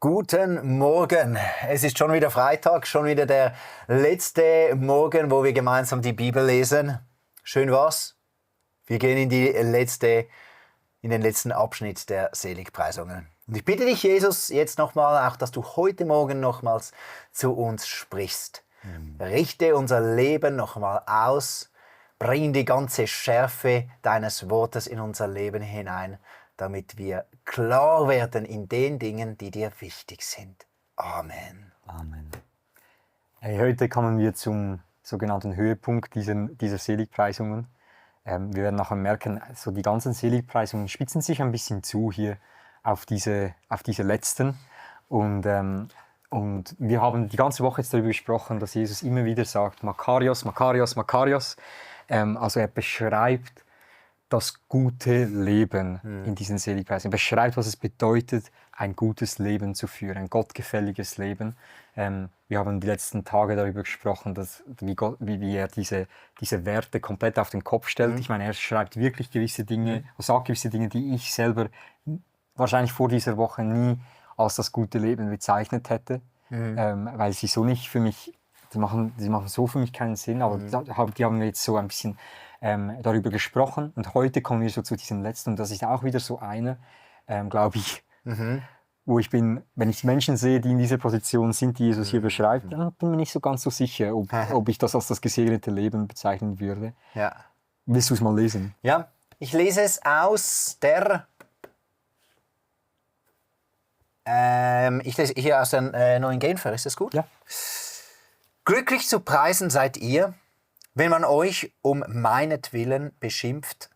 Guten Morgen. Es ist schon wieder Freitag, schon wieder der letzte Morgen, wo wir gemeinsam die Bibel lesen. Schön war's. Wir gehen in den letzten Abschnitt der Seligpreisungen. Und ich bitte dich, Jesus, jetzt nochmal, auch dass du heute Morgen nochmals zu uns sprichst. Richte unser Leben nochmal aus. Bring die ganze Schärfe deines Wortes in unser Leben hinein, damit wir klar werden in den Dingen, die dir wichtig sind. Amen. Amen. Hey, heute kommen wir zum sogenannten Höhepunkt dieser Seligpreisungen. Wir werden nachher merken, so die ganzen Seligpreisungen spitzen sich ein bisschen zu hier auf diese letzten. Und wir haben die ganze Woche jetzt darüber gesprochen, dass Jesus immer wieder sagt, Makarios, Makarios, Makarios. Also er beschreibt das gute Leben in diesen Seligpreisungen. Er beschreibt, was es bedeutet, ein gutes Leben zu führen, ein gottgefälliges Leben. Wir haben die letzten Tage darüber gesprochen, wie er diese Werte komplett auf den Kopf stellt. Ich meine, er schreibt wirklich gewisse Dinge, sagt gewisse Dinge, die ich selber wahrscheinlich vor dieser Woche nie als das gute Leben bezeichnet hätte, weil sie so nicht für mich, sie machen so für mich keinen Sinn, aber die haben wir jetzt so ein bisschen darüber gesprochen. Und heute kommen wir so zu diesem letzten, und das ist auch wieder so einer, glaube ich, wo ich bin, wenn ich Menschen sehe, die in dieser Position sind, die Jesus hier beschreibt, dann bin ich mir nicht so ganz so sicher, ob ich das als das gesegnete Leben bezeichnen würde. Ja. Willst du es mal lesen? Ja, ich lese es aus der ich lese hier aus der neuen Genfer, ist das gut? Ja. Glücklich zu preisen seid ihr, wenn man euch um meinetwillen beschimpft.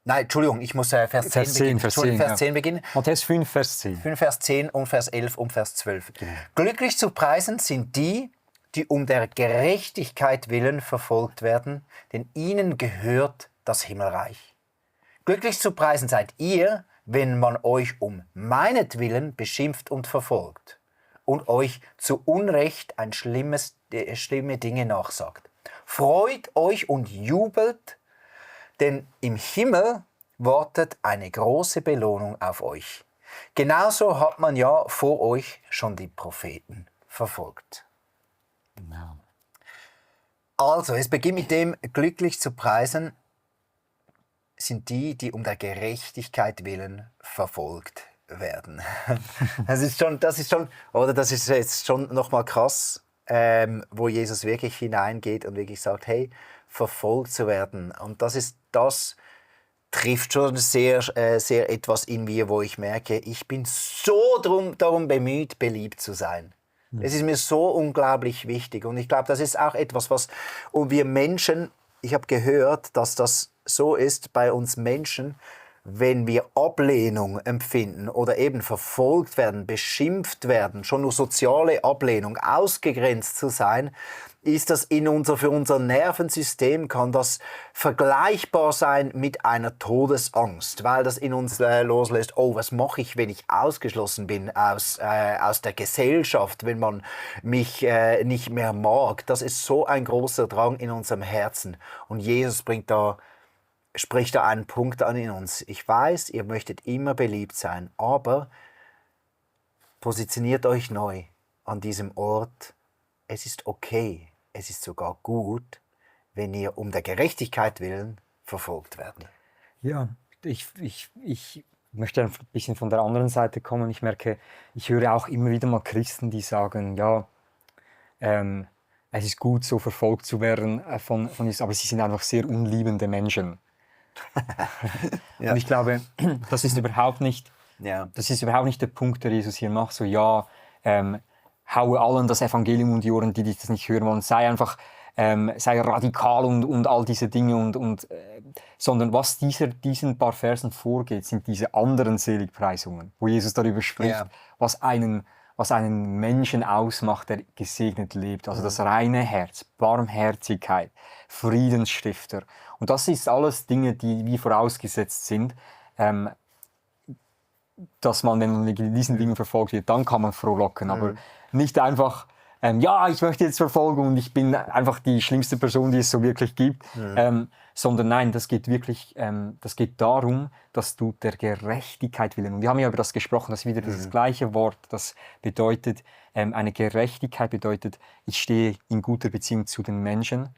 Nein, Entschuldigung, ich muss Vers 10 beginnen. Vers 10 beginnen. Matthäus 5, Vers 10. 5, Vers 10 und Vers 11 und Vers 12. Genau. Glücklich zu preisen sind die, die um der Gerechtigkeit willen verfolgt werden, denn ihnen gehört das Himmelreich. Glücklich zu preisen seid ihr, wenn man euch um meinetwillen beschimpft und verfolgt und euch zu Unrecht schlimme Dinge nachsagt. Freut euch und jubelt, denn im Himmel wartet eine große Belohnung auf euch. Genauso hat man ja vor euch schon die Propheten verfolgt. Genau. Also, es beginnt mit dem, glücklich zu preisen sind die, die um der Gerechtigkeit willen verfolgt werden. Das ist jetzt schon nochmal krass, wo Jesus wirklich hineingeht und wirklich sagt, hey, verfolgt zu werden. Und das trifft schon sehr, sehr etwas in mir, wo ich merke, ich bin so darum bemüht, beliebt zu sein. Es ist mir so unglaublich wichtig. Und ich glaube, das ist auch etwas, was wir Menschen, ich habe gehört, dass das so ist bei uns Menschen, wenn wir Ablehnung empfinden oder eben verfolgt werden, beschimpft werden, schon nur soziale Ablehnung, ausgegrenzt zu sein, ist das für unser Nervensystem, kann das vergleichbar sein mit einer Todesangst, weil das in uns loslässt, oh, was mache ich, wenn ich ausgeschlossen bin aus der Gesellschaft, wenn man mich nicht mehr mag. Das ist so ein großer Drang in unserem Herzen. Und Jesus spricht da einen Punkt an in uns. Ich weiß, ihr möchtet immer beliebt sein, aber positioniert euch neu an diesem Ort. Es ist okay, es ist sogar gut, wenn ihr um der Gerechtigkeit willen verfolgt werdet. Ja, ich möchte ein bisschen von der anderen Seite kommen. Ich merke, ich höre auch immer wieder mal Christen, die sagen, ja, es ist gut, so verfolgt zu werden von Jesus, aber sie sind einfach sehr unliebende Menschen. Ja. Und ich glaube, das ist überhaupt nicht der Punkt, der Jesus hier macht. So, ja, haue allen das Evangelium um die Ohren, die das nicht hören wollen. Sei radikal und all diese Dinge. Sondern was diesen paar Versen vorgeht, sind diese anderen Seligpreisungen, wo Jesus darüber spricht, was einen Menschen ausmacht, der gesegnet lebt. Also das reine Herz, Barmherzigkeit, Friedensstifter. Und das ist alles Dinge, die wie vorausgesetzt sind, dass man, wenn man mit diesen Dingen verfolgt wird, dann kann man frohlocken. Aber nicht einfach ja, ich möchte jetzt Verfolgung und ich bin einfach die schlimmste Person, die es so wirklich gibt. Sondern nein, das geht wirklich, das geht darum, dass du der Gerechtigkeit willen, und wir haben ja über das gesprochen, das ist wieder das gleiche Wort, das bedeutet, eine Gerechtigkeit bedeutet, ich stehe in guter Beziehung zu den Menschen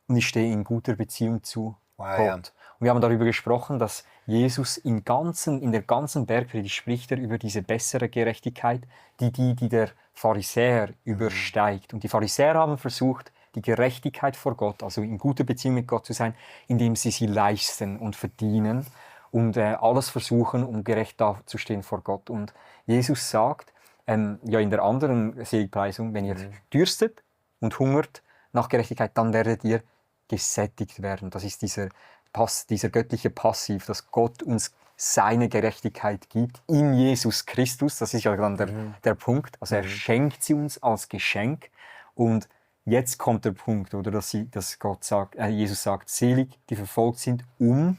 und ich stehe in guter Beziehung zu Gott. Ja. Und wir haben darüber gesprochen, dass Jesus in der ganzen Bergpredigt spricht er über diese bessere Gerechtigkeit, die der Pharisäer übersteigt. Und die Pharisäer haben versucht, die Gerechtigkeit vor Gott, also in guter Beziehung mit Gott zu sein, indem sie leisten und verdienen und alles versuchen, um gerecht dazustehen vor Gott. Und Jesus sagt, ja in der anderen Seligpreisung, wenn ihr dürstet und hungert nach Gerechtigkeit, dann werdet ihr gesättigt werden. Das ist dieser göttliche Passiv, dass Gott uns seine Gerechtigkeit gibt in Jesus Christus. Das ist ja dann der Punkt. Also er schenkt sie uns als Geschenk. Und jetzt kommt der Punkt, oder, dass Jesus sagt, selig, die verfolgt sind, um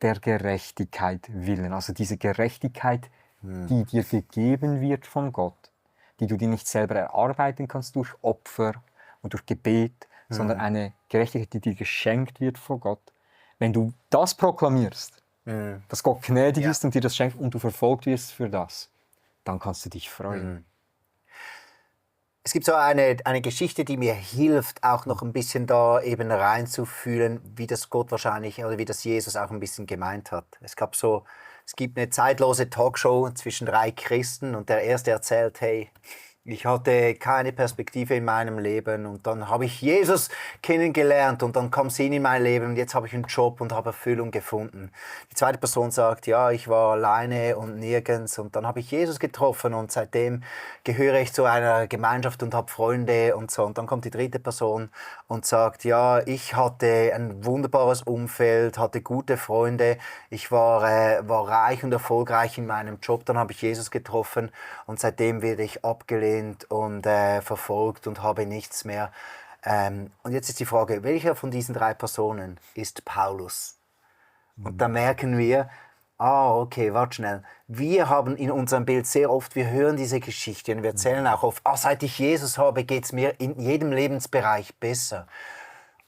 der Gerechtigkeit willen. Also diese Gerechtigkeit, die dir gegeben wird von Gott, die du dir nicht selber erarbeiten kannst durch Opfer und durch Gebet, sondern eine Gerechtigkeit, die dir geschenkt wird von Gott. Wenn du das proklamierst, dass Gott gnädig ist und dir das schenkt und du verfolgt wirst für das, dann kannst du dich freuen. Es gibt so eine Geschichte, die mir hilft, auch noch ein bisschen da eben reinzufühlen, wie das Gott wahrscheinlich oder wie das Jesus auch ein bisschen gemeint hat. Es gibt eine zeitlose Talkshow zwischen 3 Christen und der erste erzählt, hey, ich hatte keine Perspektive in meinem Leben und dann habe ich Jesus kennengelernt und dann kam Sinn in mein Leben und jetzt habe ich einen Job und habe Erfüllung gefunden. Die zweite Person sagt, ja, ich war alleine und nirgends und dann habe ich Jesus getroffen und seitdem gehöre ich zu einer Gemeinschaft und habe Freunde und so. Und dann kommt die dritte Person und sagt, ja, ich hatte ein wunderbares Umfeld, hatte gute Freunde, ich war reich und erfolgreich in meinem Job, dann habe ich Jesus getroffen und seitdem werde ich abgelehnt und verfolgt und habe nichts mehr. Und jetzt ist die Frage, welcher von diesen 3 Personen ist Paulus? Und da merken wir, okay, warte schnell. Wir haben in unserem Bild sehr oft, wir hören diese Geschichte und wir erzählen auch oft, seit ich Jesus habe, geht es mir in jedem Lebensbereich besser.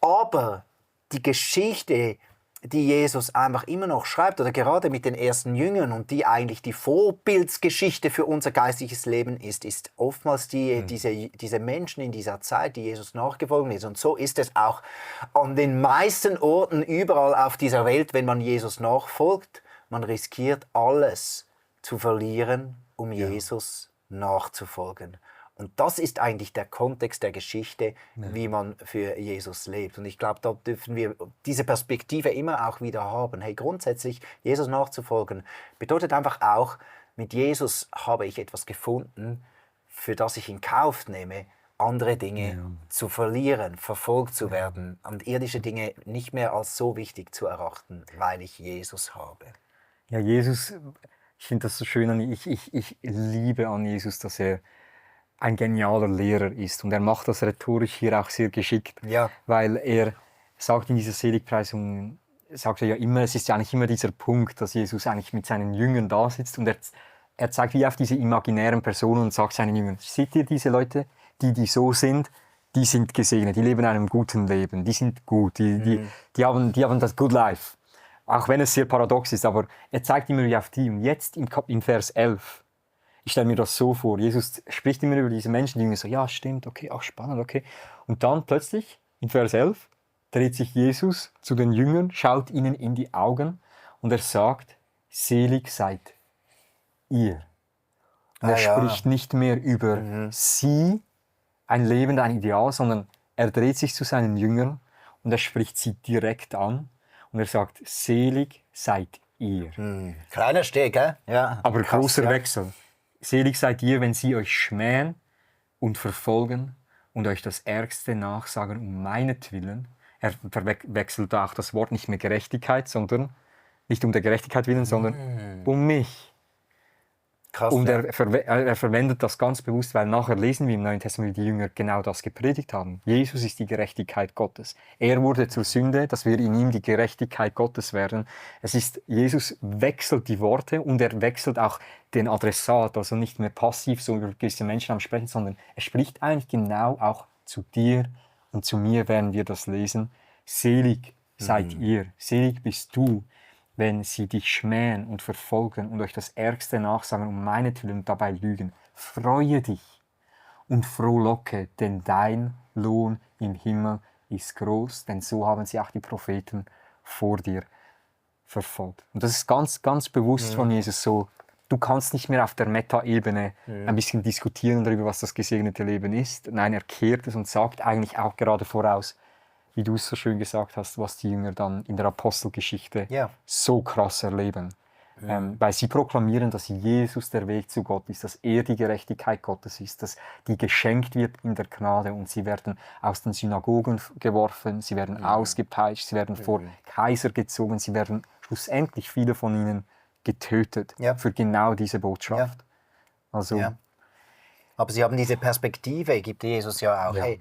Aber die Geschichte, die Jesus einfach immer noch schreibt, oder gerade mit den ersten Jüngern und die eigentlich die Vorbildsgeschichte für unser geistliches Leben ist oftmals diese Menschen in dieser Zeit, die Jesus nachgefolgt ist. Und so ist es auch an den meisten Orten überall auf dieser Welt, wenn man Jesus nachfolgt. Man riskiert alles zu verlieren, um Jesus nachzufolgen. Und das ist eigentlich der Kontext der Geschichte, wie man für Jesus lebt. Und ich glaube, da dürfen wir diese Perspektive immer auch wieder haben. Hey, grundsätzlich Jesus nachzufolgen bedeutet einfach auch, mit Jesus habe ich etwas gefunden, für das ich in Kauf nehme, andere Dinge zu verlieren, verfolgt zu werden und irdische Dinge nicht mehr als so wichtig zu erachten, weil ich Jesus habe. Ja, Jesus, ich finde das so schön, ich liebe an Jesus, dass er ein genialer Lehrer ist. Und er macht das rhetorisch hier auch sehr geschickt, weil er sagt in dieser Seligpreisung, sagt er ja immer, es ist ja eigentlich immer dieser Punkt, dass Jesus eigentlich mit seinen Jüngern da sitzt und er zeigt wie auf diese imaginären Personen und sagt seinen Jüngern, seht ihr diese Leute, die so sind, die sind gesegnet, die leben einem guten Leben, die sind gut, die haben das Good Life. Auch wenn es sehr paradox ist, aber er zeigt immer wie auf die. Und jetzt in Vers 11, ich stelle mir das so vor, Jesus spricht immer über diese Menschen, die irgendwie so, ja stimmt, okay, auch spannend, okay. Und dann plötzlich, in Vers 11, dreht sich Jesus zu den Jüngern, schaut ihnen in die Augen und er sagt, selig seid ihr. Und er spricht nicht mehr über sie, ein Leben, ein Ideal, sondern er dreht sich zu seinen Jüngern und er spricht sie direkt an und er sagt, selig seid ihr. Kleiner Steg, ja. Aber krass, großer Wechsel. Selig seid ihr, wenn sie euch schmähen und verfolgen und euch das Ärgste nachsagen um meinetwillen. Er verwechselt auch das Wort nicht mehr Gerechtigkeit, sondern nicht um der Gerechtigkeit willen, sondern um mich. Krass, Und ja. er verwendet das ganz bewusst, weil nachher lesen wir im Neuen Testament, wie die Jünger genau das gepredigt haben. Jesus ist die Gerechtigkeit Gottes. Er wurde zur Sünde, dass wir in ihm die Gerechtigkeit Gottes werden. Jesus wechselt die Worte und er wechselt auch den Adressat, also nicht mehr passiv so über gewisse Menschen am Sprechen, sondern er spricht eigentlich genau auch zu dir und zu mir, während wir das lesen. Selig seid ihr, selig bist du, wenn sie dich schmähen und verfolgen und euch das Ärgste nachsagen um meinetwillen und dabei lügen. Freue dich und frohlocke, denn dein Lohn im Himmel ist groß, denn so haben sie auch die Propheten vor dir verfolgt. Und das ist ganz, ganz bewusst von Jesus so. Du kannst nicht mehr auf der Meta-Ebene ein bisschen diskutieren darüber, was das gesegnete Leben ist. Nein, er kehrt es und sagt eigentlich auch gerade voraus, wie du es so schön gesagt hast, was die Jünger dann in der Apostelgeschichte so krass erleben. Weil sie proklamieren, dass Jesus der Weg zu Gott ist, dass er die Gerechtigkeit Gottes ist, dass die geschenkt wird in der Gnade und sie werden aus den Synagogen geworfen, sie werden ausgepeitscht, sie werden vor Kaiser gezogen, sie werden schlussendlich, viele von ihnen, getötet für genau diese Botschaft. Also, Aber sie haben diese Perspektive, gibt Jesus ja auch. Ja. Hey,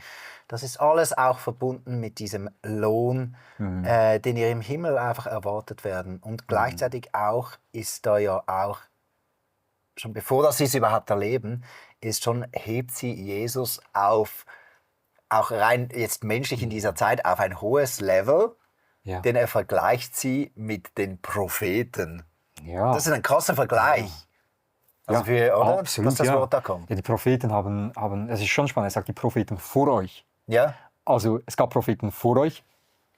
das ist alles auch verbunden mit diesem Lohn, den ihr im Himmel einfach erwartet werden. Und gleichzeitig auch ist da ja auch, schon bevor das sie es überhaupt erleben, hebt sie Jesus auf, auch rein jetzt menschlich in dieser Zeit, auf ein hohes Level, denn er vergleicht sie mit den Propheten. ja. Das ist ein krasser Vergleich. Also oder? Absolut, Dass das Wort da kommt. Ja, die Propheten haben, es ist schon spannend, er sagt, die Propheten vor euch. Ja. Also es gab Propheten vor euch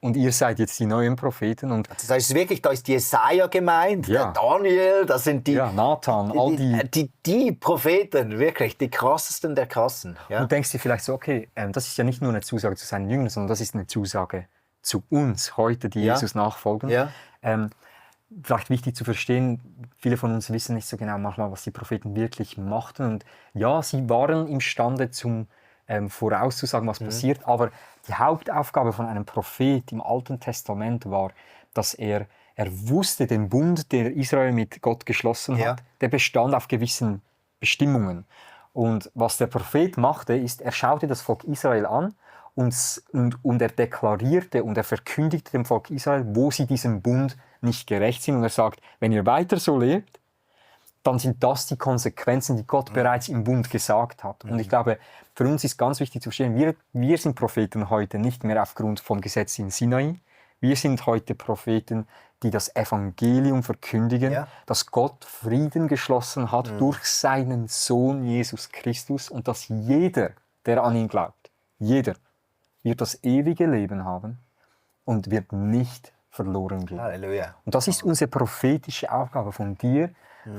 und ihr seid jetzt die neuen Propheten. Und Das heißt wirklich, da ist Jesaja gemeint, der Daniel, das sind die, Nathan, all die Propheten, wirklich, die krassesten der krassen. Ja. Du denkst dir vielleicht so, okay, das ist ja nicht nur eine Zusage zu seinen Jüngern, sondern das ist eine Zusage zu uns heute, die Jesus nachfolgen. Ja. Vielleicht wichtig zu verstehen, viele von uns wissen nicht so genau manchmal, was die Propheten wirklich machten. Und ja, sie waren imstande, vorauszusagen, was passiert, aber die Hauptaufgabe von einem Prophet im Alten Testament war, dass er wusste, den Bund, der Israel mit Gott geschlossen hat, der bestand auf gewissen Bestimmungen. Und was der Prophet machte, ist, er schaute das Volk Israel an und er deklarierte und er verkündigte dem Volk Israel, wo sie diesem Bund nicht gerecht sind. Und er sagt, wenn ihr weiter so lebt, dann sind das die Konsequenzen, die Gott bereits im Bund gesagt hat. Und ich glaube, für uns ist ganz wichtig zu verstehen, wir sind Propheten heute nicht mehr aufgrund vom Gesetz in Sinai. Wir sind heute Propheten, die das Evangelium verkündigen, dass Gott Frieden geschlossen hat durch seinen Sohn Jesus Christus und dass jeder, der an ihn glaubt, jeder wird das ewige Leben haben und wird nicht verloren gehen. Halleluja. Und das ist unsere prophetische Aufgabe von dir,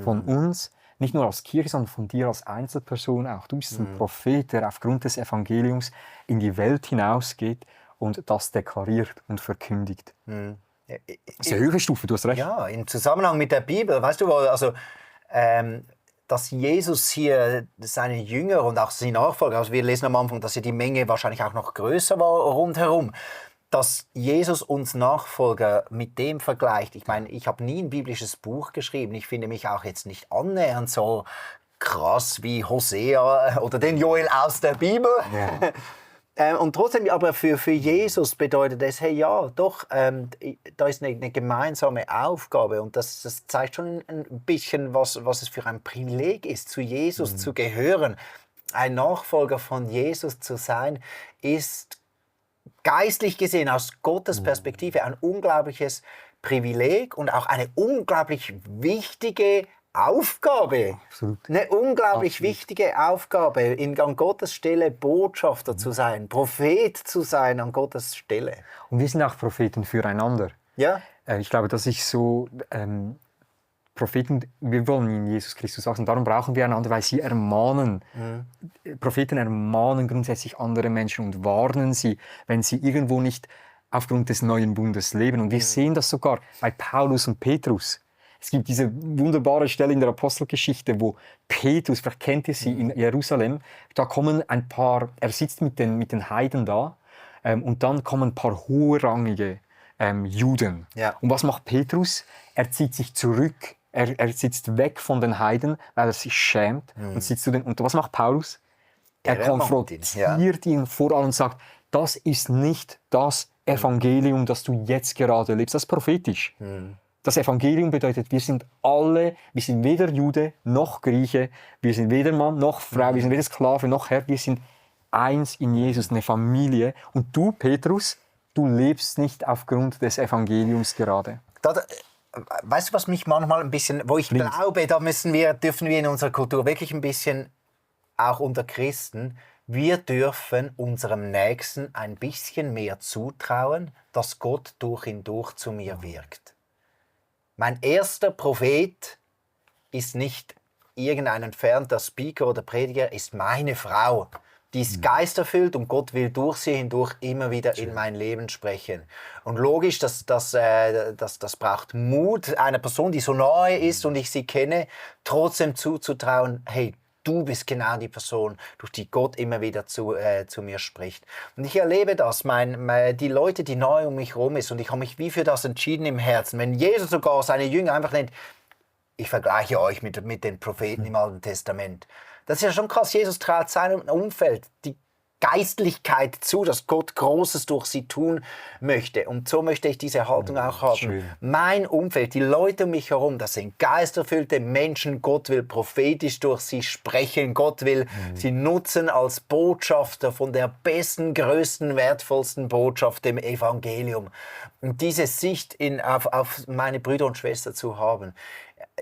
von uns, nicht nur als Kirche, sondern von dir als Einzelperson auch. Du bist ein Prophet, der aufgrund des Evangeliums in die Welt hinausgeht und das deklariert und verkündigt. Das ist eine höhere Stufe, du hast recht. Ja, im Zusammenhang mit der Bibel, weißt du, also, dass Jesus hier seine Jünger und auch seine Nachfolger, also wir lesen am Anfang, dass ja die Menge wahrscheinlich auch noch größer war rundherum, dass Jesus uns Nachfolger mit dem vergleicht. Ich meine, ich habe nie ein biblisches Buch geschrieben. Ich finde mich auch jetzt nicht annähernd so krass wie Hosea oder den Joel aus der Bibel. Ja. Und trotzdem, aber für Jesus bedeutet es, hey, ja, doch, da ist eine gemeinsame Aufgabe und das zeigt schon ein bisschen, was es für ein Privileg ist, zu Jesus zu gehören. Ein Nachfolger von Jesus zu sein, ist geistlich gesehen, aus Gottes Perspektive, ein unglaubliches Privileg und auch eine unglaublich wichtige Aufgabe. Absolut. Eine unglaublich wichtige Aufgabe, an Gottes Stelle Botschafter zu sein, Prophet zu sein an Gottes Stelle. Und wir sind auch Propheten füreinander. Ja? Ich glaube, das ist so, Propheten, wir wollen in Jesus Christus wachsen, darum brauchen wir einander, weil sie ermahnen. Propheten ermahnen grundsätzlich andere Menschen und warnen sie, wenn sie irgendwo nicht aufgrund des neuen Bundes leben. Und wir sehen das sogar bei Paulus und Petrus. Es gibt diese wunderbare Stelle in der Apostelgeschichte, wo Petrus, vielleicht kennt ihr sie, in Jerusalem, da kommen ein paar, er sitzt mit den Heiden da, und dann kommen ein paar hoherrangige Juden. Ja. Und was macht Petrus? Er zieht sich zurück Er sitzt weg von den Heiden, weil er sich schämt und sitzt zu den. Und was macht Paulus? Er konfrontiert ihn vor allem und sagt, das ist nicht das Evangelium, das du jetzt gerade lebst. Das ist prophetisch. Das Evangelium bedeutet, wir sind weder Jude noch Grieche, wir sind weder Mann noch Frau, wir sind weder Sklave noch Herr, wir sind eins in Jesus, eine Familie. Und du, Petrus, du lebst nicht aufgrund des Evangeliums gerade. Weißt du, was mich manchmal ein bisschen, wo ich glaube, da dürfen wir in unserer Kultur wirklich ein bisschen, auch unter Christen, wir dürfen unserem Nächsten ein bisschen mehr zutrauen, dass Gott durch ihn durch zu mir wirkt. Mein erster Prophet ist nicht irgendein entfernter Speaker oder Prediger, ist meine Frau. Die ist geisterfüllt und Gott will durch sie hindurch immer wieder in mein Leben sprechen. Und logisch, das braucht Mut, einer Person, die so nahe ist und ich sie kenne, trotzdem zuzutrauen, hey, du bist genau die Person, durch die Gott immer wieder zu mir spricht. Und ich erlebe das, die Leute, die nahe um mich herum sind, und ich habe mich wie für das entschieden im Herzen. Wenn Jesus sogar seine Jünger einfach nennt, ich vergleiche euch mit den Propheten im Alten Testament. Das ist ja schon krass. Jesus traut seinem Umfeld die Geistlichkeit zu, dass Gott Großes durch sie tun möchte. Und so möchte ich diese Haltung auch haben. Schön. Mein Umfeld, die Leute um mich herum, das sind geisterfüllte Menschen. Gott will prophetisch durch sie sprechen. Gott will sie nutzen als Botschafter von der besten, größten, wertvollsten Botschaft, dem Evangelium. Und diese Sicht auf meine Brüder und Schwestern zu haben,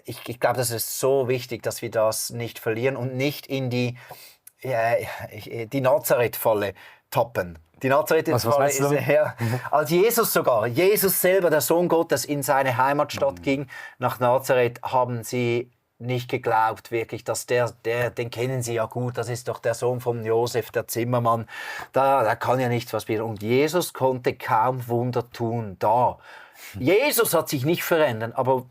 ich glaube, das ist so wichtig, dass wir das nicht verlieren und nicht in die Nazareth-Falle tappen. Die Nazareth-Falle ist als Jesus selber, der Sohn Gottes, in seine Heimatstadt ging, nach Nazareth, haben sie nicht geglaubt, wirklich, dass den kennen sie ja gut, das ist doch der Sohn von Josef, der Zimmermann, da kann ja nichts was passieren. Und Jesus konnte kaum Wunder tun, Jesus hat sich nicht verändert, aber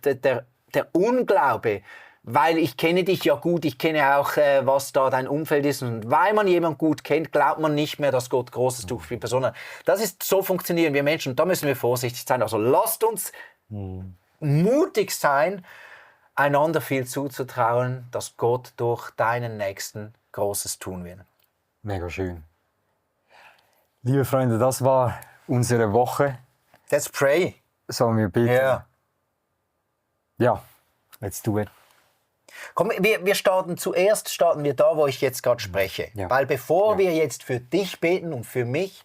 der Unglaube, weil ich kenne dich ja gut, ich kenne auch, was da dein Umfeld ist, und weil man jemanden gut kennt, glaubt man nicht mehr, dass Gott Großes tut für die Person hat. So funktionieren wir Menschen, und da müssen wir vorsichtig sein. Also lasst uns mutig sein, einander viel zuzutrauen, dass Gott durch deinen Nächsten Großes tun will. Mega schön. Liebe Freunde, das war unsere Woche. Let's pray. Sollen wir beten? Ja, let's do it. Komm, wir starten da, wo ich jetzt gerade spreche. Ja. Weil bevor wir jetzt für dich beten und für mich,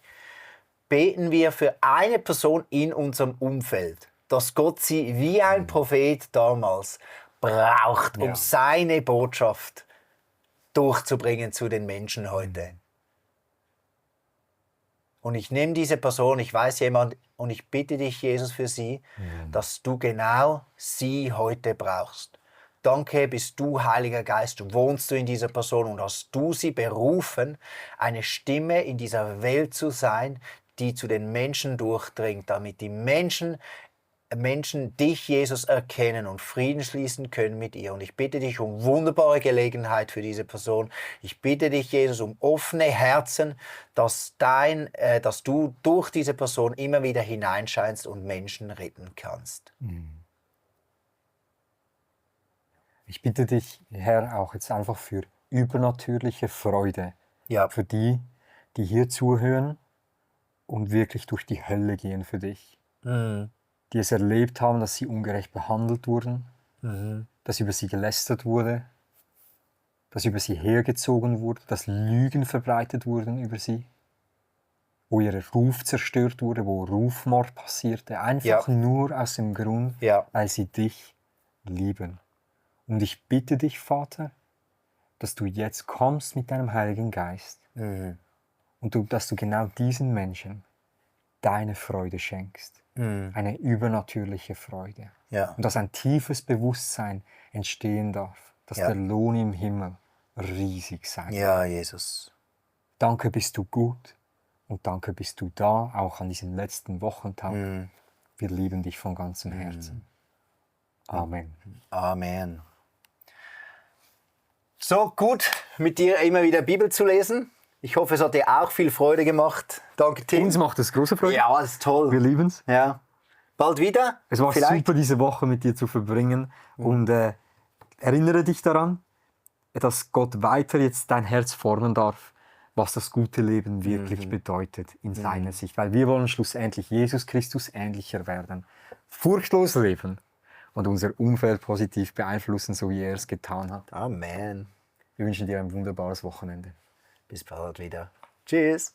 beten wir für eine Person in unserem Umfeld, dass Gott sie wie ein Prophet damals braucht, um seine Botschaft durchzubringen zu den Menschen heute. Und ich nehme diese Person, ich weiß jemand, und ich bitte dich, Jesus, für sie, dass du genau sie heute brauchst. Danke, bist du, Heiliger Geist, wohnst du in dieser Person und hast du sie berufen, eine Stimme in dieser Welt zu sein, die zu den Menschen durchdringt, damit die Menschen dich, Jesus, erkennen und Frieden schließen können mit ihr. Und ich bitte dich um wunderbare Gelegenheit für diese Person. Ich bitte dich, Jesus, um offene Herzen, dass du durch diese Person immer wieder hineinscheinst und Menschen retten kannst. Ich bitte dich, Herr, auch jetzt einfach für übernatürliche Freude. Ja. Für die hier zuhören und wirklich durch die Hölle gehen für dich. Die es erlebt haben, dass sie ungerecht behandelt wurden, dass über sie gelästert wurde, dass über sie hergezogen wurde, dass Lügen verbreitet wurden über sie, wo ihr Ruf zerstört wurde, wo Rufmord passierte, einfach nur aus dem Grund, weil sie dich lieben. Und ich bitte dich, Vater, dass du jetzt kommst mit deinem Heiligen Geist und dass du genau diesen Menschen deine Freude schenkst. Eine übernatürliche Freude. Und dass ein tiefes Bewusstsein entstehen darf, dass der Lohn im Himmel riesig sein wird. Ja, Jesus. Danke bist du gut und danke bist du da, auch an diesem letzten Wochentag. Wir lieben dich von ganzem Herzen. Amen. Amen. So gut, mit dir immer wieder Bibel zu lesen. Ich hoffe, es hat dir auch viel Freude gemacht. Danke, Tim. Uns macht es große Freude. Ja, das ist toll. Wir lieben es. Ja. bald wieder. Es war Vielleicht. super, diese Woche mit dir zu verbringen. Und erinnere dich daran, dass Gott weiter jetzt dein Herz formen darf, was das gute Leben wirklich bedeutet in seiner Sicht. Weil wir wollen schlussendlich Jesus Christus ähnlicher werden. Furchtlos leben und unser Umfeld positiv beeinflussen, so wie er es getan hat. Amen. Wir wünschen dir ein wunderbares Wochenende. Bis bald wieder. Tschüss.